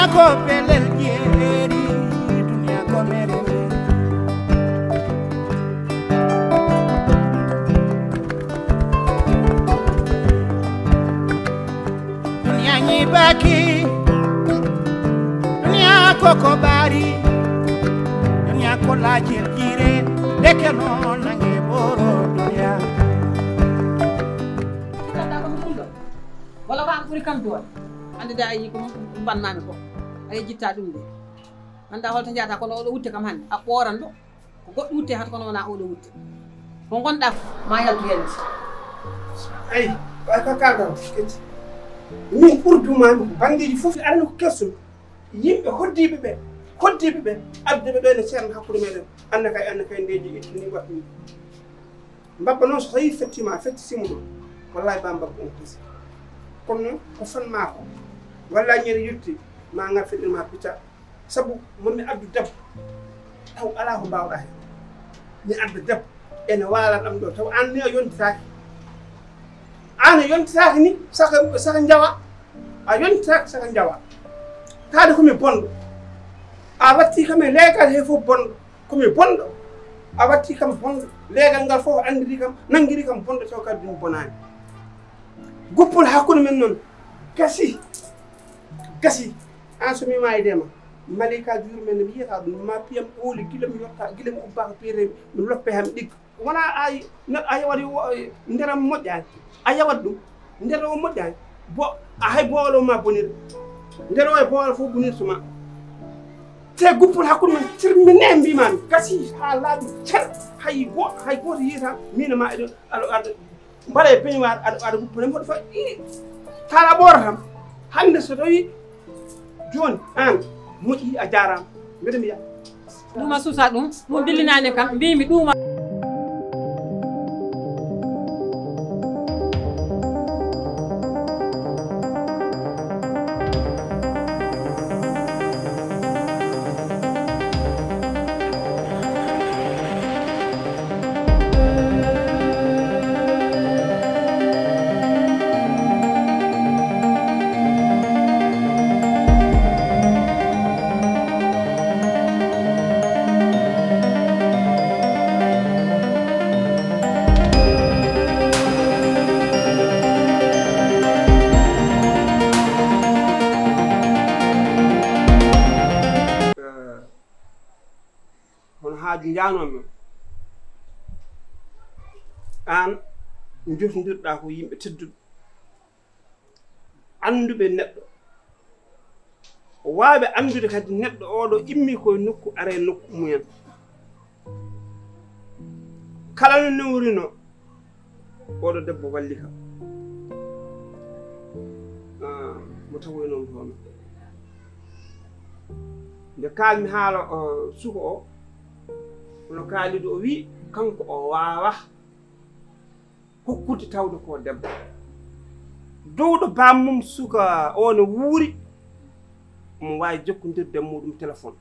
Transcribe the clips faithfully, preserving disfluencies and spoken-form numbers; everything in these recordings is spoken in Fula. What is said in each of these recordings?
Ko pelel jeeri, duniya ko mere mere. Duniya ñiibaaki, duniya ko ko ɓaari, duniya ko laajel jiire, ndeke noon nange ɓoro duniya. Walla ko an ɓuri kam doole. Annde da a yii ko mbannmaami ko. A yejjitta ɗum de. Annda holto njahata kono oɗo wutte kam hannde. A ɓooran ɗo. Ko goɗɗo wutte hata kono wona oɗo wutte. Ko ngonɗa ko ma yaltu heen. Ay, ay ko kalɗon kecci. Min ɓurdumaami ko banngeeji fof arani ko kersum. Yimɓe hoddiiɓe ɓe, hoddiiɓe ɓe, adduɓe ɓe no ceerno hakkunde meɗen. Anna kay, anna kay ndeeji ittini waɗɗum. Mbabba noon so tawii fettiima, a fetti simuɗo, wallahi ba mbabba on hisi. Kono noon ko fan maa ko. Walla ñande yetti, ma ngar feɗɗirma picca. Sabu momi addu debbo, taw alaa ko mbaawɗaa heen. Mi adda debbo, ene waala ɗam ɗo, taw aan ni a yontitaaki. Aan a yontitaaki ni, saka, saka njawa. A yontitaaki, saka njawa. Taade ko mi bonɗo. A watti kam e leegal he fof bonɗo. Ko mi bonɗo. A watti kam bonɗo. Leegal ngal fof anndiri kam, nanngiri kam bonɗo, taw kadi mi bonaani. Guppol hakkunde men noon gasi. Gasi. Aan so mi maayde ma, maleyka juur men mi yiyata ɗum, ma piyam ɓooli gila mi yotta, gila mi ubba ko piyete mi loppe ham ɗigga. Wona ay, neɗɗo a yawat yo, nderam moƴƴaani. A yawat ɗum, nder o moƴƴaani. Bo, a hay boowal o ma bonir. Nder o e boowal fof bonirto ma. Te guppol hakkunde men, tirmine mbimami. Gasi haa laaɓi cer. Hay go, hay gooto yiyata, min e ma eɗen, aɗa, aɗa, mbaɗa e peignoir, aɗa, aɗa guppane mboɗo fayi. Ii, kala ɓoorata kam. Hannde so tawi jooni aan moƴƴi a jaaraama. Mbeɗa mbiya. Ɗuma susa ɗum, ɗum dillinaani kam, mbimi ɗuma. Hono haaju njanoomi on, aan njofndirɗaa ko yimɓe tedduɓe, annduɓe neɗɗo, o waawi anndude kadi neɗɗo oɗo immi koye nokku, ara e nokku mumen. Kala no newrino, oɗo debbo walli kam. Ah, mo tawoy noon toon. Nde kaalmi haala o suko o, kono kaalido o wi kanko o waawa hokkude tawde ko debbo. Dowɗo bammum suka o ne wuuri, omo waawi jokkondirde e muɗum téléphone.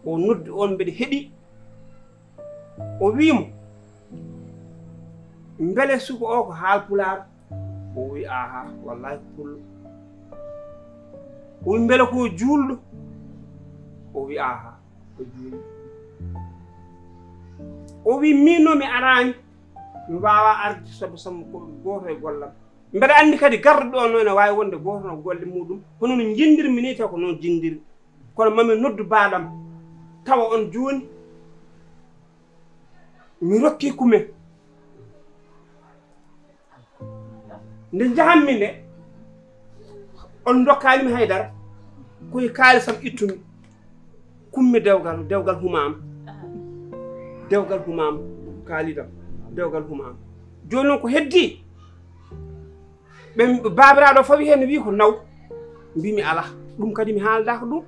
O noddi on, mbeɗa heɗi. O wii mo, mbele suka o ko haalpulaar? O wi, aha, wallahi ko pullo. O wi, mbele ko juulɗo? O wi, aha, ko juulɗo. O wi, min no mi araani, mi waawa arde sabu sambu ko gooto e gollam. Mbeɗa anndi kadi garɗo ɗo no ene waawi wonde gooto no golle muɗum, hono no njinndirmi ni, taw ko noon jinndiri. Kono mami noddu baaɗam, tawa on jooni mi rokki kumen. Nde njahanmi nde, on ndokkaani mi haydara, ko e kaalisam ittumi. Kummi dewgal, dewgal humaama. Dewgal humaama, kaalidam, dewgal humaama. Jooni noon ko heddii? Ɓe, baabiraaɗo fawi heen, wii ko naw. Mbimi alaa, ɗum kadi mi haaldaaka ɗum.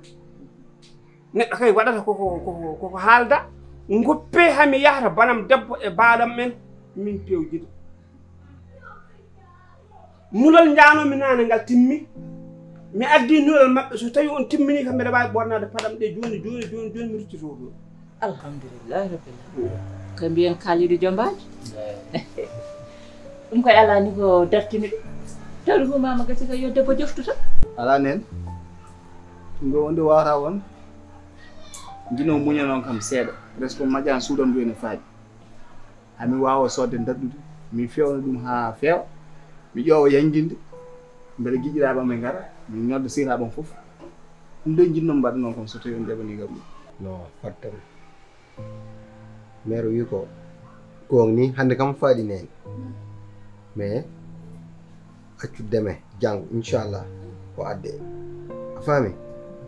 Neɗɗo kay waɗata koko, koko, koko haalda. Ngoppee hami yahata banam debbo e baaɗam men, min pewjida. Nulal njanoomi naane ngal timmi. Mi addi nulal maɓɓe, so tawi on timmini kam, mbeɗa waawi ɓornaade paɗam ɗe jooni, jooni, jooni, jooni, mi ruttitoo ɗum. Alhamdulillahi rabbil alamin. Ko mbiyen Kalidou Jombaajo. Ɗum koye alaa ni ko dartini ɗum. Tawde ko mama gasi ko yo debbo joftu tan. Alaa nen. Ngo wonde wawata won. Jino muña noon kam seeɗa. Presque majjaan suudan ndu ene faaɗi. Hami waawa soodde daɗɗude. Mi fewna ɗum haa feewa. Mi ƴoowa yanjinde. Mbele giƴiraaɓe am ɓe ngara. Mi nodda siraaɓe am fof. Ɗum ɗo jinno mbaɗa noon kam so tawi on jaɓani kam ɗum. No, fottam. Meero wi ko goong ni hannde kam faaɗi neen. Mais accu deme janngo inchallah ko adde. A faami?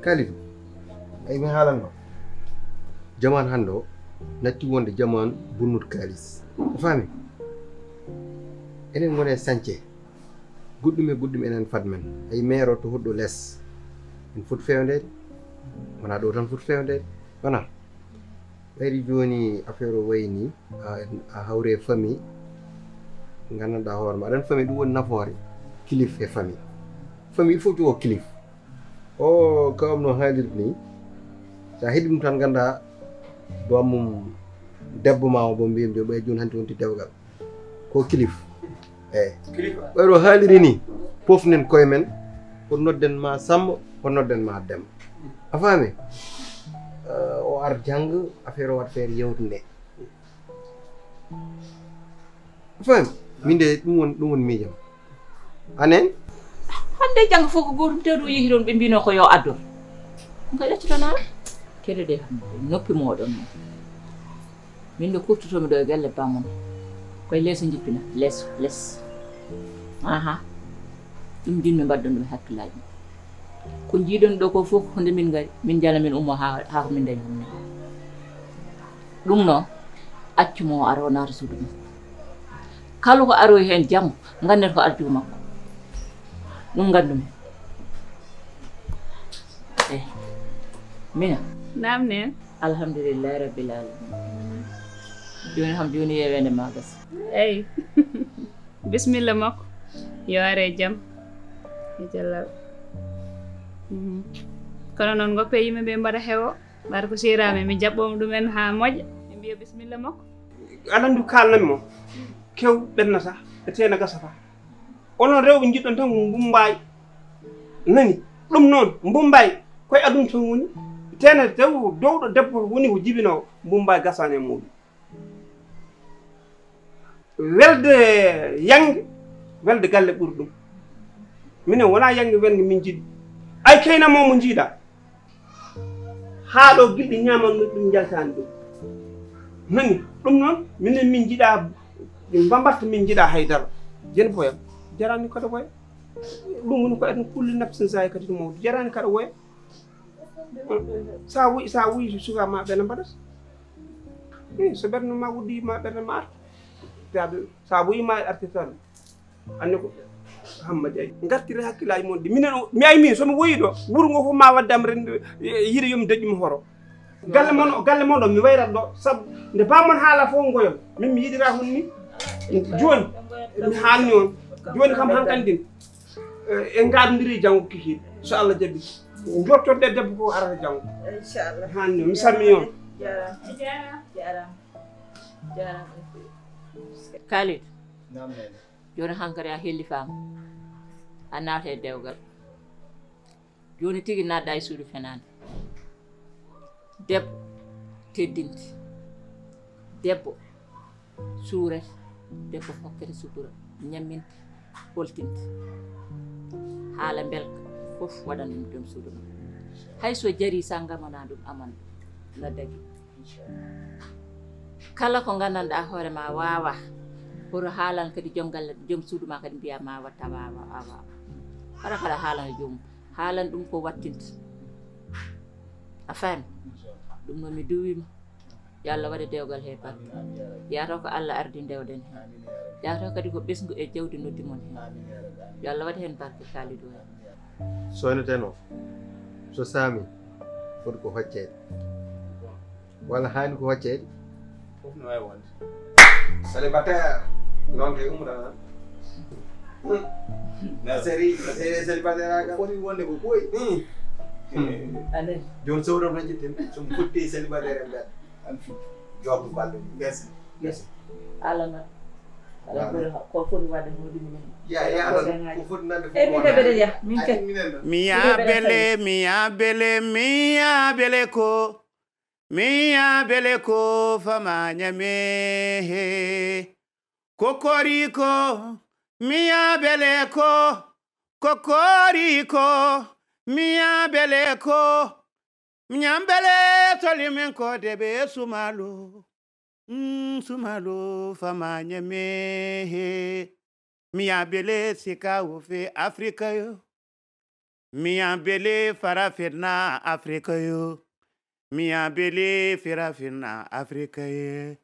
Kalidu, ay mi haalan ma. Jamaan hannde o natti wonde jamaan bonnude kaalis. A faami? Enen ngone sance. Goɗɗum e goɗɗum enen fad men. Ay meero to hoɗɗo les. En foti fewndeede. Wona ɗo tan foti fewndeede. Wona. Ɓayri jooni affaire o wayi ni, a, a hawre famille, nganndanɗaa hoore ma. Aɗan famille ɗum woni nafoore, kilif e famille. Famille il faut jogo kilif. O kawam no haalirde ni, so a heɗi ɗum tan nganndaa doom mum debbo ma o bo mbiyam de ɓay jooni hanti wonti dewgal. Ko kilif. Eyi. Kilif. Ɓayro haaliri ni, pofnen koye men, ko nodden ma Samba, ko nodden ma Demba. A faami? Eh, o ar jang, affaire o wat feere yewtunde. A faami? Min de ɗum won, ɗum won miijam. Anen? Hannde janngo fof ko gootum tewɗo o yehi toon, ɓe mbino ko yo addo. Ko ƴettotoo noon? Kede de, noppi mooɗon. Min de kurtotomi ɗo e galle bamon. Koye leeso jippina, leeso, les. Aha. Ɗum jinmi mbaɗɗon ɗum e hakkillaaji. Ko jiiɗon ɗo ko fof ko nde min ngari, min jala min ummo haa, haa ko min dañi ɗum. Ɗum noon, accu mo o ara o naata suudu mum. Kala ko aroy heen jam, nganndet ko arjugu makko. Ɗum nganndumi. Eh. Mina. Naam neen. Alhamdulillahi rabbil alamin. Jooni kam jooni yeweende ma gas. Eyi. Bismilla makko. Yo are jam. E jallal. Mhm. Kono noon ngoppe yimɓe ɓe mbaɗa hewo. Mbaɗa ko seeraami mi jaɓɓooma ɗumen haa moƴƴa. Ɓe mbiya bismilla makko. Aɗa anndi ko kaalnami mo. Kew ɓennata, e teena gasata. Onon rewɓe njiɗɗon tan ko mbummbaay. Nani? Ɗum noon, mbummbaay koye aduna toon woni. Teena dewɗo debbo woni ko jibinoowo, mbummbaay gasaani e muuɗum. Welde yange, welde galle ɓuri ɗum. Minen wonaa yange wenge min njiɗi. Ay kayna mo mo njiiɗa. Haa ɗo gilɗi ñaaman ɗum njaltaani ɗum. Nani? Ɗum noon, minen min njiɗa mbambatta min njiɗa haydara. Jeni boyam. Jarani kada boya. Ɗum woni ko eten kulli nafsin saay kadi ɗum mawɗo. Jarani kada boya. Sa wuy, sa wuy suka ma ɓe no mbaɗata. Eh, so ɓernde ma wuddi ma ɓernde ma arta. Sa wuy ma artirta ɗum. Anne ko Hamma Jeey. Ngartire hakkillaaji mon ɗi. Minen o, mi ay min, so mi woyi ɗo, wuro ngo fof ma wadde am rende, e, yiɗe yo mi dañi mo horo. Galle mon o, galle mon ɗo, mi wayrat ɗo. Sabu nde bamon haala fof ngoyon. Min mi yiɗira hon ni. Jooni, mi haalni on. Jooni kam hankandi. E, en ngaadondiri janngo kikiiɗe. So Allah jaɓi. Njottorɗe debbo ko arata janngo. Inchallah. Haalni on. Mi salmini on. Jaaraama. Jaaraama. Jaaraama. Khalid. Naam, nene. Jooni hankadi a hellifaama. A naata e dewgal. Jooni tigi naatɗa e suudu fenaande. Debbo teddinte. Debbo suurete. Debbo hokkete sutura. Ñamminte, holtinte. Haala mbelka fof waɗan ɗum joom suudu mum. Hay so jarii sa ngamana ɗum aman na dagi. Kala ko nganndanɗaa hoore ma waawa, hoto haalan kadi joom galle, joom suudu ma kadi mbiya ma watta waawa, waawa. Kala kala haalan e joomum, haalan ɗum ko wattinta. A faami? Ɗum noon mi duwima. Yo Allah waɗe dewgal he barke. Yataw ko Allah ardi ndewɗen he. Yataw kadi ko ɓesngu e jawdi noddi mon he. Yo Allah waɗe heen barke Kalidou he. Soyneten o, so saami, foti ko hocceede. Walla haani ko hocceede? Fof no waawi wonde. Célibataire, noon kay umra tan. Na seri, na seri célibataire a kam. Foti wonde ko ɓooyi. Hmm. Anen. Jooni sowro no jitten, so mi fotti célibataire en ɓen. An fi. Jooɗo balɗe. Merci. Merci. Alana. Ala ko ko foti wadde hoodi mum. Ya ya ko foti nande E min kaɓe de ya min ka Miya bele, miya bele, miya bele ko. Miya bele ko fama nyame he. Kokoriko, miya bele ko. Kokoriko, miya bele ko. Nyambele tolimin ko debe sumalo. Mm, sumalo fama nyame he. Miya bele sika wo fe Afrika yo. Miya bele farafina Afrika yo. Miya bele farafina Afrika yo.